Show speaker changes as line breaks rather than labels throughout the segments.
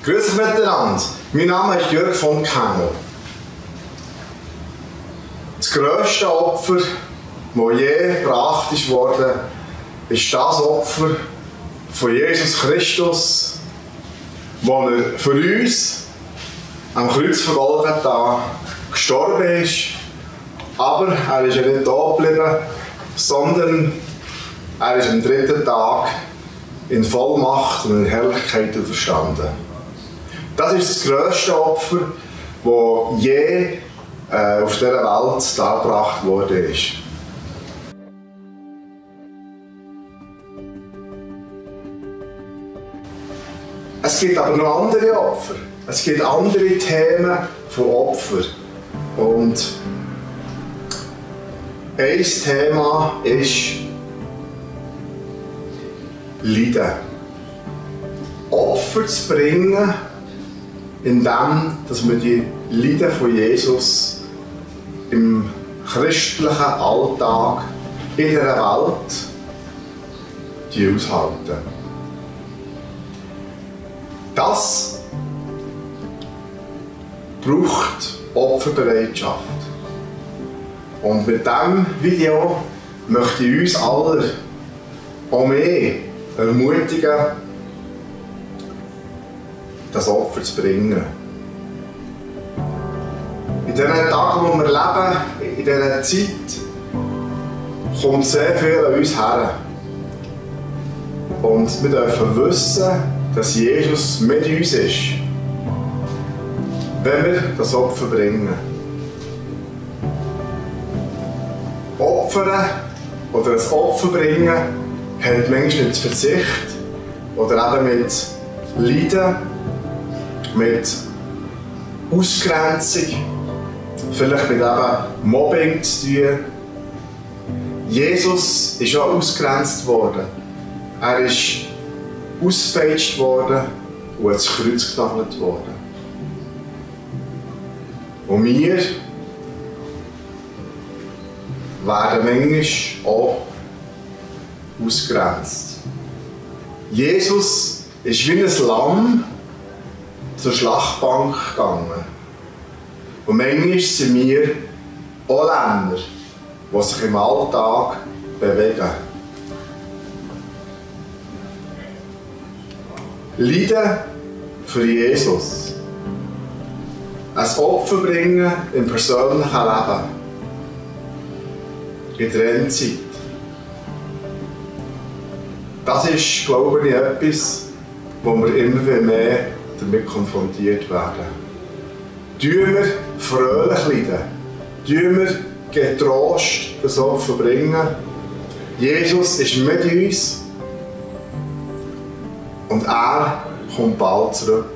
Grüß euch miteinander. Mein Name ist Jörg von Kengel. Das grösste Opfer, das je gebracht wurde, ist das Opfer von Jesus Christus, wo er für uns am Kreuz von Golgatha gestorben ist. Aber er ist ja nicht da geblieben, sondern er ist am dritten Tag in Vollmacht und in Herrlichkeit auferstanden. Das ist das grösste Opfer, das je auf dieser Welt dargebracht worden ist. Es gibt aber noch andere Opfer. Es gibt andere Themen von Opfern. Und ein Thema ist Leiden. Opfer zu bringen, indem dass wir die Leiden von Jesus im christlichen Alltag in dieser Welt aushalten. Das braucht Opferbereitschaft. Und mit diesem Video möchte ich uns alle auch mehr ermutigen, das Opfer zu bringen. In diesen Tagen, wo wir leben, in dieser Zeit, kommt sehr viel an uns her. Und wir dürfen wissen, dass Jesus mit uns ist, wenn wir das Opfer bringen. Opfern oder ein Opfer bringen hat manchmal mit Verzicht oder eben mit Leiden, mit Ausgrenzung, vielleicht mit eben Mobbing zu tun. Jesus ist auch ausgegrenzt worden. Er ist ausgepeitscht worden und ans Kreuz genagelt worden. Und wir werden manchmal auch ausgegrenzt. Jesus ist wie ein Lamm zur Schlachtbank gegangen. Und manchmal sind wir auch Lämmer, die sich im Alltag bewegen. Leiden für Jesus. Ein Opfer bringen im persönlichen Leben. In der Endzeit. Das ist, glaube ich, etwas, wo wir immer mehr damit konfrontiert werden. Tun wir fröhlich leiden. Tun wir getrost das Opfer bringen. Jesus ist mit uns. Und er kommt bald zurück.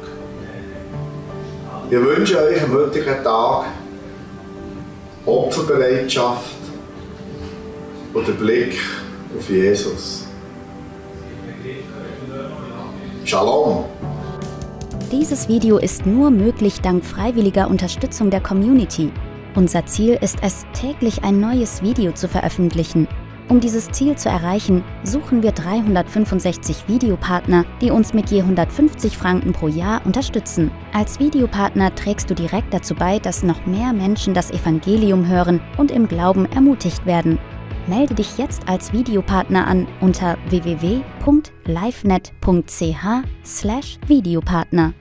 Ich wünsche euch am heutigen Tag Opferbereitschaft und den Blick auf Jesus. Shalom!
Dieses Video ist nur möglich dank freiwilliger Unterstützung der Community. Unser Ziel ist es, täglich ein neues Video zu veröffentlichen. Um dieses Ziel zu erreichen, suchen wir 365 Videopartner, die uns mit je 150 Franken pro Jahr unterstützen. Als Videopartner trägst du direkt dazu bei, dass noch mehr Menschen das Evangelium hören und im Glauben ermutigt werden. Melde dich jetzt als Videopartner an unter www.livenet.ch/Videopartner.